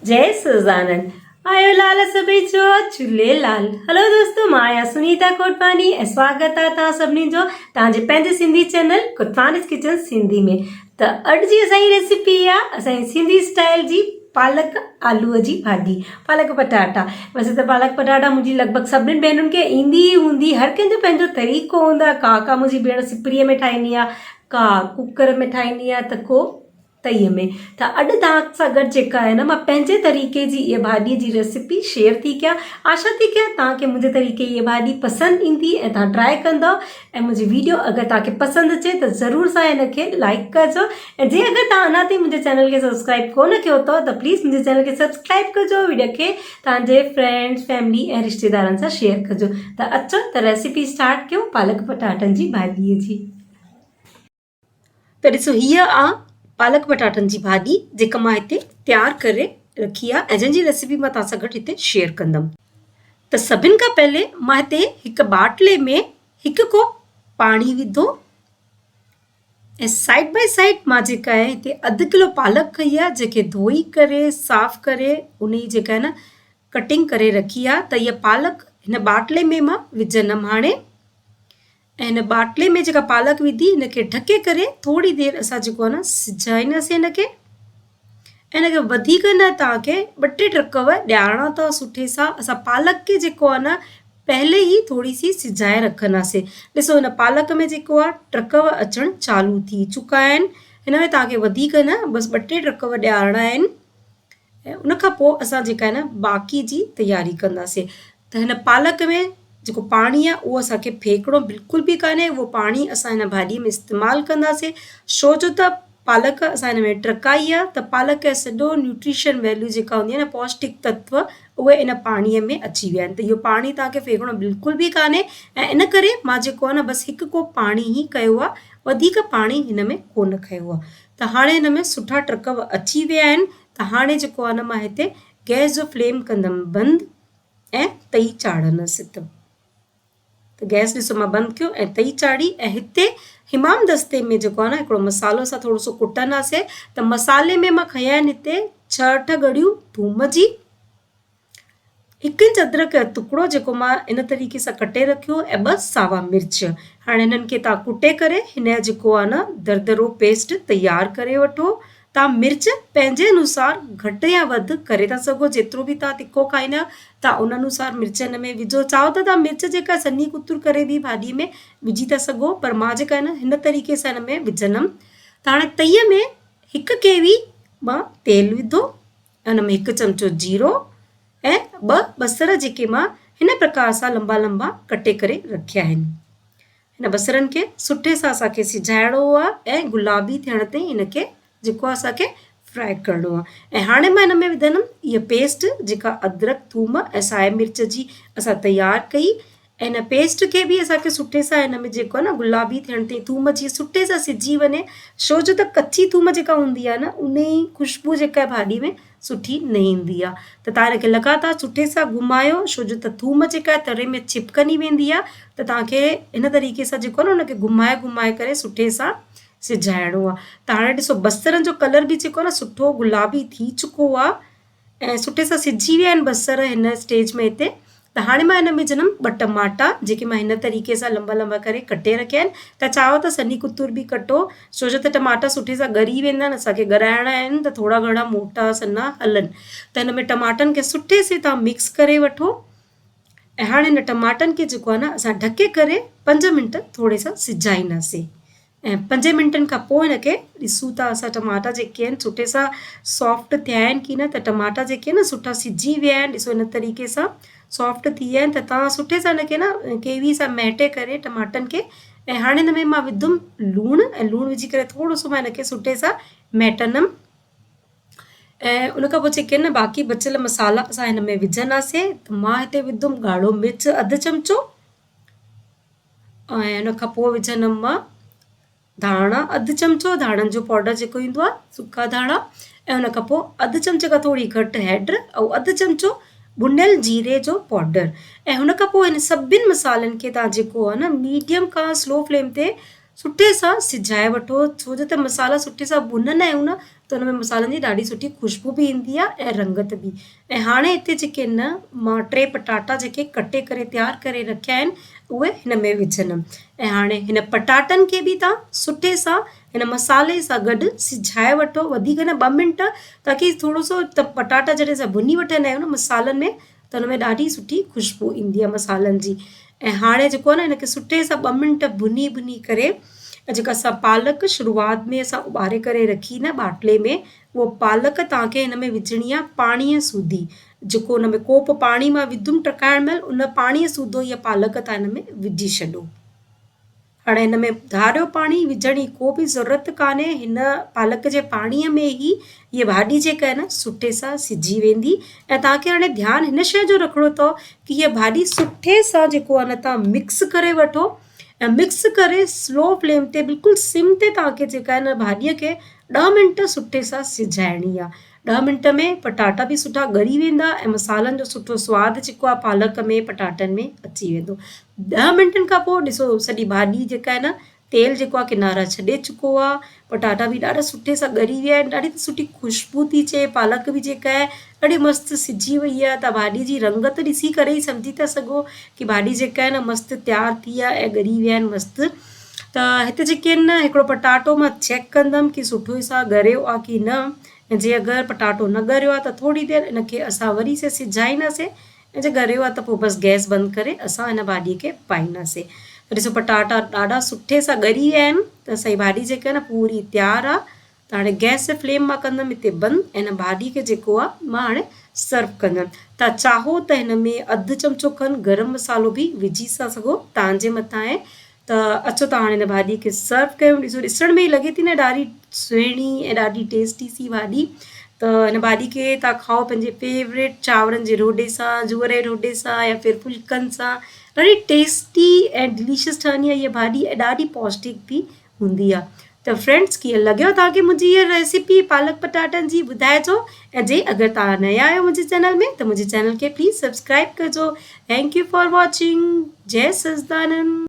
جئي سوزانند آيو لال سڀئي جو جهوليلال هلو دوستو مان آهيان سنيتا ڪوٽواني ۽ سواگت آهي توهان سڀني جو توهان جي پنهنجي سنڌي چينل ڪوٽوانيز ڪچن سنڌي ۾ ته اڄ جي اسان جي ريسيپي آهي اسان جي سنڌي اسٽائل جي پالڪ آلو جي ڀاڄي پالڪ پٽاٽا ويسي ته پالڪ پٽاٽا منهنجي لڳ ڀڳ سڀني ڀينرن کي ايندي ئي هوندي هر ڪنهن جو پنهنجو طريقو هوندو آهي ڪا ڪا منهنجي ڀيڻ سپريء ۾ ٺاهيندي آهي ڪا ڪوڪر ۾ ٺاهيندي آهي ته ڪو تئي ۾. ته اڄ توهان سان گڏ جيڪا آهي نه مان پنهنجي طريقي جي اها ڀاڄي جي ريسيپي شيئر ٿي ڪيان. آشا ٿي ڪيان توهان کي منهنجي طريقي جي اها ڀاڄي پسند ايندي ۽ توهان ٽرائي ڪندؤ ۽ منهنجي ويڊيو اگر توهان کي پسند اچي ته ضرور سان هن کي لائيڪ ڪجو ۽ جي اگر توهان اڃا تائين منهنجي چينل کي سبسڪرائيب ڪونه ڪيو اٿو ته پليز منهنجي چينل کي سبسڪرائيب ڪجو ويڊيو کي توهان جي فرينڊز فيملي ۽ رشتيدارن سان شيئر ڪجو ته اچو ته ريسيپي اسٽارٽ ڪيون پالڪ پٽاٽن جي ڀاڄي جي. ته ڏسو هيء آ پالڪ پٽاٽن جي ڀاڄي جيڪا مان هتي تيار ڪري رکي آ ۽ جنهن جي ريسيپي مان توهان سان گڏ هتي شيئر ڪندم. ته سڀن کان پهلي مان هتي هڪ ٻاٽلي ۾ هڪ ڪوپ پاڻي وڌو ۽ سائيڊ بائي سائيڊ مان جيڪا آهي هتي اڌ ڪلو پالڪ کنئي آ جنهن کي ڌوئي ڪري صاف ڪري ان جي جيڪا آهي نه ڪٽنگ ڪري رکي آ ته هيء پالڪ هن ٻاٽلي ۾ مان وجهندم هاڻي. ۽ هن ٻاٽلي ۾ جيڪا پالڪ وڌي هن کي ڍڪي ڪري ٿوري دير اسان جيڪو آهي نه سجهائينداسين هن کي ۽ هن کي وڌيڪ نه توهان کي ٻه ٽي ٽڪو ڏيارڻا اٿو سٺي سان اسان پالڪ کي جيڪو آهي نه پهلي ئي ٿوري سي سجهائي رکنداسين ڏسو هن پالڪ ۾ جيڪو آهي ٽڪو اچڻ چالو ٿي چڪا آهن هن ۾ توهان کي وڌيڪ نه بس ٻه ٽي ٽڪو ڏيارڻا آهن ۽ ان کان پوء اسان جيڪا آهي نه باقي جي تياري ڪنداسين ته هن پالڪ ۾ جيڪو پاڻي آهي اهو اسان کي ڦيڪڻو بلڪل به ڪانهي اهو پاڻي اسان هن ڀاڄي ۾ استعمال ڪنداسين ڇو جو ته پالڪ اسان هن ۾ ٽرڪائي آهي ته پالڪ جو سڄو نيوٽريشن ويليو جيڪا هوندي آهي نه پوشٽڪ تتو اهي ان پاڻي ۾ اچي ويا آهن ته اهو پاڻي توهان کي ڦيڪڻو بلڪل به ڪانهي ۽ ان ڪري مان جيڪو آهي نه بس هڪ ڪوپ پاڻي ئي ڪيو آهي وڌيڪ پاڻي هن ۾ ڪونه کنيو آهي ته هاڻي هن ۾ سٺا ٽرڪ به اچي ويا آهن ته هاڻي جيڪو آهي نه مان هتي گئس جو فليم ڪندم بند ۽ تئي چاڙهندس ته گئس ڏسو مان بند ڪيو ۽ تئي چاڙهي ۽ هتي حمام دستي ۾ جيڪو آهي نه هڪڙو مصالحو اسان ٿورو سو ڪٽنداسي ته مصالحي ۾ مان کنيا آهن هتي ڇهه اٺ ڳڙيون ٿوم جي هڪ انچ ادرڪ جو ٽڪڙو جيڪو مان ان طريقي سان ڪٽي رکيو ۽ ٻه ساوا مرچ. هاڻي هنن کي توهان ڪٽي ڪري هن جو جيڪو آهي نه دردرو پيسٽ تيار ڪري وٺو. توهان مرچ پنهنجي انوسار گهٽ يا وڌ ڪري ٿا سگهو جيترو به توهان تکو کائيندا آهيو توهان ان انوسار مرچ هن ۾ وجهو. چاهو ته توهان مرچ جيڪا سنهي ڪتر ڪري به ڀاڄي ۾ وجهي ٿا سگهو پر مان جيڪا آهي نه هن طريقي سان هن ۾ وجهندم. ته هاڻي تئي ۾ هڪ ڪيوي مان تيل وڌو. ان ۾ هڪ چمچو جيرو ۽ ٻه بصر جيڪي مان هن پرڪار سان لنبا لنبا ڪٽي ڪري رکيا آهن. هن بصرن کي سٺي سان اسان کي سجهائڻو آهي ۽ گلابي ٿيڻ تائين هن کي جيڪو آهي اسان کي فرائي ڪرڻو آهي ۽ هاڻي مان هن ۾ وڌندم هيء پيسٽ جيڪا ادرڪ ٿوم ۽ سائي مرچ جي اسان تيار ڪئي ۽ ان پيسٽ کي به اسان کي سٺي سان هن ۾ جيڪو آهي نه گلابي ٿيڻ تائين ٿوم جيئن سٺي سان سجي وڃي ڇو جو ته ڪچي ٿوم جيڪا هوندي آهي نه ان جي خوشبو جيڪا آهي ڀاڄي ۾ سٺي نه ايندي آهي ته توهان هن کي لڳاتار سٺي سان گهمايو ڇو جو ته ٿوم جيڪا آهي تري ۾ چپڪندي ويندي آهي ته توهان کي هن طريقي سان جيڪو آهي نه ان کي گهمائي گهمائي ڪري سٺي سان سجائڻو آهي ته هاڻي ڏسو بصرن جو ڪلر به جيڪو آهي نه سٺو گلابي ٿي چڪو آهي ۽ سٺي سان سجي ويا آهن بصر هن اسٽيج ۾ هتي ته هاڻي مان هن ۾ وجهندم ٻه ٽماٽا جيڪي مان هن طريقي سان لنبا لنبا ڪري ڪٽي رکيا آهن ته چاهو ته سنهي ڪتر به ڪٽو ڇو جو ته ٽماٽا سٺي سان ڳري ويندا آهن اسان کي ڳرائڻا آهن ته ٿورا گهڻا موٽا سنها هلن ته هن ۾ ٽماٽن کي سٺي سي تان مڪس ڪري وٺو ۽ هاڻي هن ٽماٽن کي جيڪو آهي نه اسان ڍڪي ڪري پنج منٽ ٿوري سان سجائينداسين ۽ پنجين منٽن کان پوء هن کي ڏسون ٿا اسان ٽماٽا جيڪي آهن سٺي سان سافٽ ٿيا آهن ڪي نه ته ٽماٽا جيڪي آهن نه سٺا سجي ويا آهن ڏسو هن طريقي سان سافٽ ٿي ويا آهن ته توهان سٺي سان هن کي نه ڪيوي سان مهٽي ڪري ٽماٽن کي ۽ هاڻي هن ۾ مان وڌم لوڻ ۽ لوڻ وجهي ڪري ٿورو سو مان هن کي سٺي سان مهٽندم ۽ ان کان پوء جيڪي آهن نه باقي بچيل مصالحا اسان هن ۾ وجهنداسين ته مان هتي وڌم ڳاڙهو مرچ اڌ چمچو ۽ ان کان پوء وجهندم مان ڌاڻا اڌ چمچو ڌاڻن جو پائوڊر جيڪو ايندو آهي سڪا ڌاڻا ۽ ان کان پوء اڌ چمچي کان ٿوري گهٽ هيڊ ۽ اڌ چمچو ڀنيل جيري جو پائوڊر ۽ هن کان پوء هن سڀني مصالحن کي توهان جيڪو آهي نه ميڊيم کان سلو فليم تي سٺي سان سجهائي وٺو ڇو جو ته مصالحا سٺي سان ڀنندا آهيون نه ته ان ۾ مصالحن جي ڏاڍي سٺي خوشبو به ايندي آهي ۽ رنگت به. ۽ هاڻي هتي جيڪي نه مان ٽي پٽاٽا جيڪي ڪٽي ڪري تيار ڪري رکيا آهن اهي هن ۾ وجهندم ۽ هاڻي هن پٽاٽن کي به توهان سٺي سان هن مصالحي سان گڏ سجهائي وٺو وڌيڪ نه ٻه منٽ تاڪي ٿورو سو ته پٽاٽا جڏهن اسان ڀڃي وٺندا آهيون نه مصالحن ۾ ته ان ۾ ڏاڍي سٺي خوشبو ايندي آهي مصالحن جي ۽ هاڻي جيڪو آهي نه هن کي سٺي سان ٻه منٽ ڀڃي ڀڃي ڪري ۽ جيڪا اسان پالڪ شروعات ۾ اسان اٻاري ڪري رکي نه ٻاٽلي ۾ اهو پالڪ توهان کي هن ۾ وجهڻي آهي پاڻيء سوڌي جيڪو ان ۾ ڪوپ پاڻي مان وڌم ٽڪائڻ مهل ان پاڻيء سوڌو اها پالڪ توهان هن ۾ وجهي ڇڏو. هاڻي هن ۾ ڌاريو پاڻي وجهڻ جي ڪو به ضرورت ڪانهي هن پالڪ جي پاڻيء ۾ ئي هيء ڀاڄي جيڪا آهي نه سٺي سان سجي ويندي ۽ توهان کي هاڻي ڌيان هن شيء جو رکڻو اٿو ڪي هيء ڀاڄي سٺي سان جيڪو آهي نه توهان مڪس ڪري وٺو ۽ مڪس ڪري سلو فليم تي بلڪل سم تي توهان کي جيڪا آهي نه ڀاڄيء کي ڏهه منٽ سٺي سان سجائڻي آهي. ڏهه منٽ ۾ پٽاٽا به سٺا ڳري ويندا ۽ مصالحن جو سٺو سواد جيڪو آهي پالڪ ۾ پٽاٽن ۾ اچي ويندو. ڏهه منٽن کان پوء ڏسو سڄي ڀاڄي جيڪا آهي نه تيل جيڪو آهي ڪنارا ڇڏي چڪو آهي پٽاٽا به ڏاڍا سٺي سان ڳري ويا آهن ڏاڍي سٺي خوشبو ٿي اچي پالڪ به جيڪا آهي ڏاڍي مست سجي وئي آهي ته ڀاڄي جي رنگت ڏسي ڪري ئي سمجهي ٿا سگهو ڪي ڀاڄي جيڪا آهي نه مست تيار ٿي آهي ۽ ڳري ويا آهن مست ته هتي جيڪي آهن نه هڪڙو پٽاٽو مان چيڪ ڪندم ڪي سٺو سان ڳريو آهي ڪي نه ۽ جي اگر پٽاٽو نه ڳريو آهي ته ٿوري دير ان کي اسان وري سي سجهائينداسين ۽ جي ڳريو آهي ته پوء بس گئس بند ڪري اسان هن ڀاڄي کي پائينداسين ته ڏسو پٽاٽا ڏاڍا سٺي سان ڳري ويا آهن ته اسان جي ڀاڄي جيڪا آهي نه پوري تيار آهي ته هاڻي گئس جي فليم مان ڪندم هتي بند ۽ هن ڀاڄي کي جيڪو آهي مان هاڻي سرو ڪندم تان چاهو ته هن ۾ اڌ چمچو کن گرم مصالحو به وجهي ٿا سگهو تان جي مٿان آهي ته اچو ته هاڻي هن ڀاڄي کي سرو ڪيون ڏسو ڏسڻ ۾ ئي لڳي ٿي نه ڏاڍي سهڻي ۽ ڏاڍي ٽيسٽي سي ڀاڄي ته هن ڀاڄي کي تان کائو پنهنجي فيوريٽ چانورن جي روڏي سان جوئر جي روڏي سان يا ڦر ڦلڪن سان ڏاڍي ٽيسٽي ۽ ڊليشس ٺهندي آهي هيء ڀاڄي ۽ ڏاڍي پوشٽڪ به هوندي آ ته فرينڊس ڪيئن لڳيو توهان کي منهنجي هيء ريسيپي پالڪ پٽاٽن جي ٻڌائجو ۽ جي اگر توهان نيا آهيو منهنجي چينل ۾ ته منهنجي چينل کي پليز سبسڪرائب ڪجو thank you for watching جئي سچدانند.